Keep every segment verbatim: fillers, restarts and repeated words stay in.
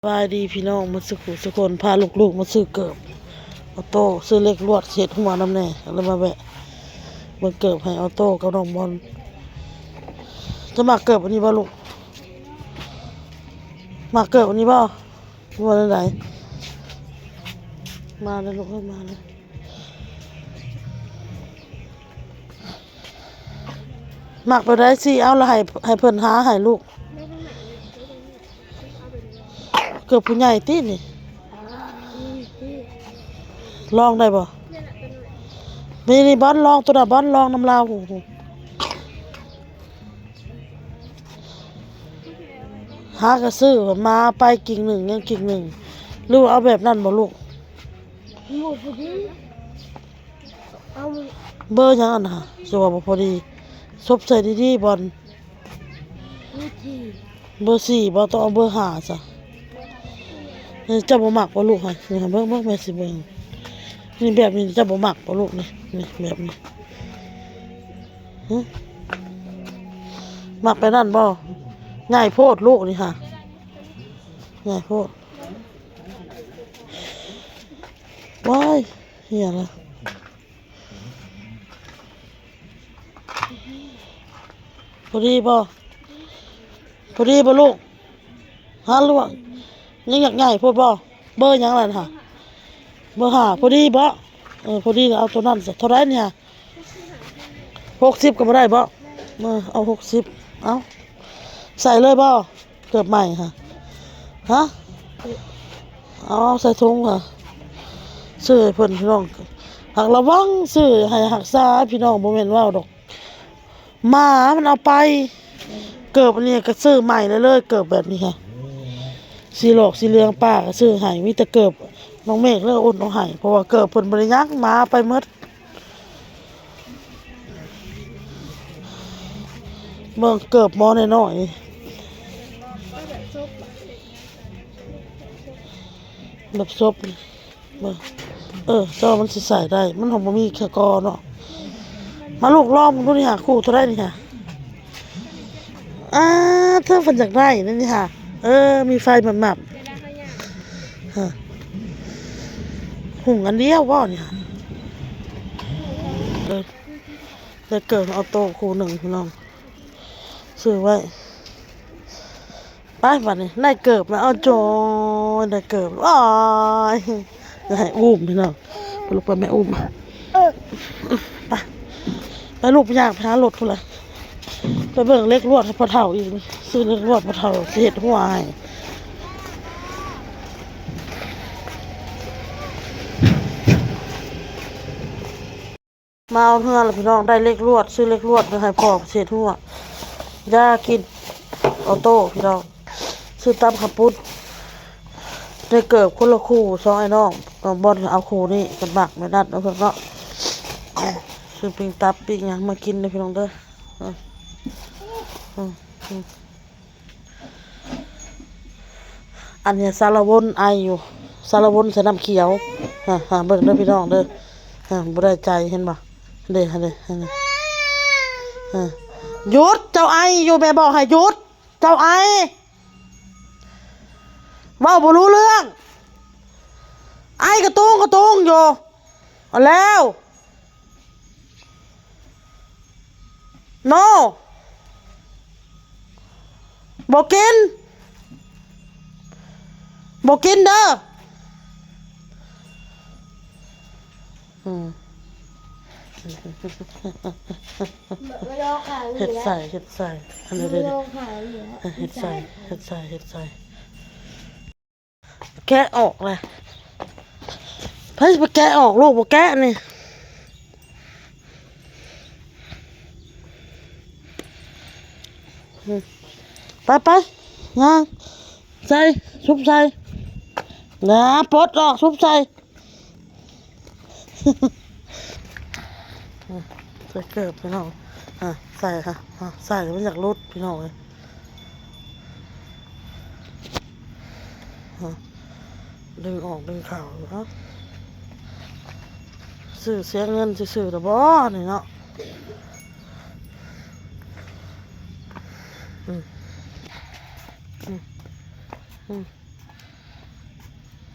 บายดีพี่น้อง มาสุขุสุคน พาลูกๆมาซื้อเกิบออโต้ ซื้อเหล็กลวดเฮ็ดหัวนำแหน่ แล้วมาแวะเบิ่งเกิบให้ออโต้กับน้องบอล จะมักเกิบอันนี้บ่ลูก มักเกิบอันนี้บ่ ว่าจั่งใด มาเลยลูกเอ้ย มาเลย มักไปได้สิ เอาละให้ ให้เพิ่นหาให้ลูก เกิบผู้ใหญ่ตินี่ ลองได้บ่ นี่ นี่บอลลอง ตัวน่ะบอลลองนำลาว โอ้โห หากะซื้อมาไปกิ่งหนึ่ง ยังกิ่งหนึ่ง หรือว่าเอาแบบนั้นบ่ลูก เอา เบอร์หยังอันน่ะ สิว่าบ่พอดี ซบใส่ดีๆ บอล เบอร์สี่ เบอร์สี่บ่ ต้องเอาเบอร์ห้าซะ นี่เจ้าบ่มักบ่ลูก ฮะ นี่เบิ่ง เบิ่ง แม่สิเบิ่ง นี่แบบนี้เจ้าบ่มักบ่ลูก นี่ นี่แบบนี้ หึ มักไปนั่นบ่ ใหญ่โพดลูกนี่ค่ะ ใหญ่โพด ว้าย เหียละ พอดีบ่ พอดีบ่ลูก ฮะ หรือว่า ยังอยากใหญ่โพดบ่ เบอร์หยังล่ะฮะ เบอร์ห้า พอดีบ่ เออ พอดี เอาตัวนั้นซะ เท่าไหร่เนี่ย หกสิบก็บ่ได้บ่ เออ เอา หกสิบ เอา ใส่เลยบ่ เกิบใหม่ค่ะ ฮะ เอา ใส่ถุงค่ะ ซื้อให้เพิ่นพี่น้อง หักระวังซื้อให้หักษาพี่น้อง บ่แม่นเว้าดอก หมามันเอาไป เกิบอันนี้ก็ซื้อใหม่เลยเลย เกิบแบบนี้ค่ะ สีหลอกสีเหลืองป้าก็ซื้อให้ มีแต่เกิบน้องเมฆเลยโอนเอาให้ เพราะว่าเกิบเพิ่นบ่ได้ยัก หมาเอาไปหมด เบิ่งเกิบหมอน้อยๆ แบบซบ เบิ่ง เออ เจ้ามันสิใส่ได้ มันของบ่มีแค่กอเนาะ มาลูกลองมึงดูนี่ค่ะ คู่เท่าไหร่นี่ค่ะ อ่า เธอเพิ่นอยากได้นั่นนี่ค่ะ เออ มีไฟหมับๆ ฮะ หุงอันเดียวบ่เนี่ย เออ ได้เกิบออโต้คู่หนึ่งพี่น้อง ซื้อไว้ ไปบัดนี้ ได้เกิบแล้ว เอาโจย ได้เกิบ โอ้ย จะให้อุ้มพี่น้อง ไปลูกไปแม่อุ้ม ไป ไปลูกไปย่างไปหารถพุ้นละ ไปเบิ่งเหล็กลวดให้พ่อเฒ่าอีก ซื้อเหล็กลวดพ่อเฒ่าสิเฮ็ดหัวให้ มาเอาเฮือนละพี่น้อง ได้เหล็กลวด ซื้อเหล็กลวดมาให้พ่อเฮ็ดหัว ยากินออโต้พี่น้อง ซื้อตำข้าวปุ้น ได้เกิบคนละคู่ สองไอ้น้อง น้องบอลเอาคู่นี้ เพิ่นมักแม่นัดเนาะ เพิ่นเนาะ ซื้อปิ้งตับปิ้งหยังมากินเด้อพี่น้องเด้อ อืม อืม อืม อันนี้สารวนไออยู่ สารวนใส่น้ำเขียว ฮะ ฮะ เบิ่งเด้อพี่น้องเด้อ ฮะ บ่ได้ใจเห็นบ่ เด้ ฮะ เด้ ฮะ เด้ ฮะ หยุด เจ้าไออยู่ แม่บอกให้หยุด เจ้าไอ เว้าบ่รู้เรื่อง ไอกระตุงกระตุงอยู่ เอาแล้ว โน บ่กิน บ่กินเด้อ อืม เฮ็ดใส่ เฮ็ดใส่ อันนี้เด้อ เฮ็ดใส่ เฮ็ดใส่ เฮ็ดใส่ แกะออกเลย ไผสิไปแกะออก ลูกบ่แกะนี่ อืม ไปไป ย่าง ใส่ ซุบใส่ นะ ปลดออก ซุบใส่ ใส่เกิบพี่น้อง อ่ะ ใส่ค่ะ อ่ะ ใส่แล้วมันอยากหลุดพี่น้องเอ้ย อ่ะ ดึงออกดึงเข้าอยู่เนาะ ซื้อเสียเงินซื่อๆ ละบ่นี่เนาะ อืม อืม อืม อืม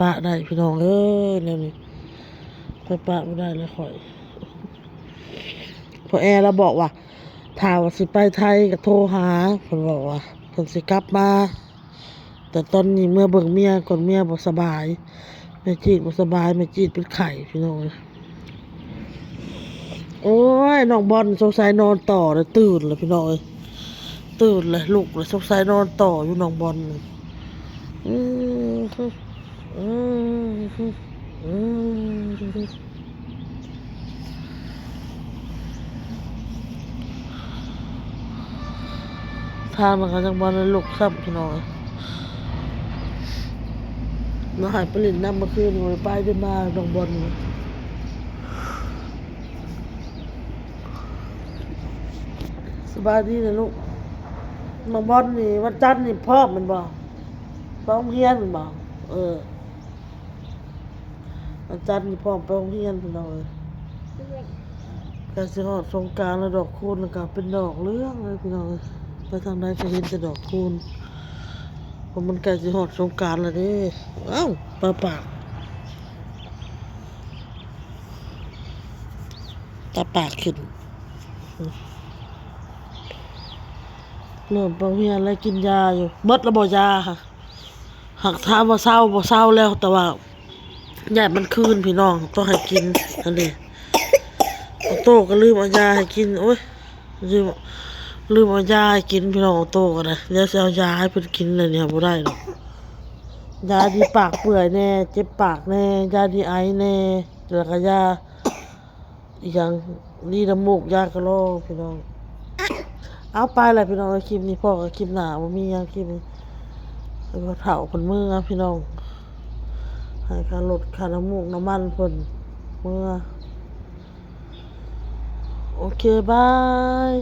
ปะได้พี่น้องเอ้ย แนวนี้ ไปปะบ่ได้แล้วข่อย พ่อแอลลาวบอกว่า ถ้าว่าสิไปไทยก็โทรหา เพิ่นบอกว่า เพิ่นสิกลับมา แต่ตอนนี้เมือเบิ่งเมียก่อน เมียบ่สบาย แม่จีดบ่สบาย แม่จีดเป็นไข้พี่น้องเอ้ย โอ้ย น้องบอลสงสัยนอนต่อแล้ว ตื่นแล้วพี่น้องเอ้ย ตื่นแล้ว ลุกแล้ว สงสัยนอนต่ออยู่น้องบอล อืม อืม อืม ทางมันก็ยังบ่ได้ลุกซ้ำพี่น้องเอ้ย น้องหายไปเล่นน้ำเมื่อคืน บ่ได้ไปได้มาน้องบอล สบายดีนะลูก น้องบอลนี่วันจันทร์นี่พร้อมแม่นบ่ ไปโรงเรียนแม่นบ่ เออ วันจันทร์นี่พร้อมไปโรงเรียนพี่น้องเอ้ย ใกล้สิฮอดสงกรานต์แล้ว ดอกคูณแล้วก็เป็นดอกเหลืองเลยพี่น้องเอ้ย ไปทางใดก็เห็นแต่ดอกคูณ เพราะมันใกล้สิฮอดสงกรานต์แล้วเด้ เอ้า ปลาปาก ตาปากขึ้น เริ่มไปโรงเรียนแล้ว กินยาอยู่ เบิดแล้วบ่ยาค่ะ หากถามว่าเซาบ่เซาแล้ว แต่ว่าย้านมันคืนพี่น้อง ต้องให้กิน อันนี้ โอโต้ก็ลืมเอายาให้กิน โอ้ย ลืม ลืมเอายาให้กินพี่น้อง โอโต้ก็ได้ เดี๋ยวสิเอายาให้เพิ่นกินเลยเนี่ย บ่ได้ดอก ยาดีปากเปื่อยแน่ เจ็บปากแน่ ยาดีไอแน่ แล้วก็ยา อีหยัง ดีน้ำมูก ยากะลอ พี่น้อง เอาไปแหละพี่น้อง คลิปนี้พ้อกันคลิปหน้า บ่มีหยัง คลิปนี้ แล้วก็เฒ่าเพิ่นเมือพี่น้อง ให้ค่ารถค่าน้ำมูกน้ำมันเพิ่นเมือ โอเค บาย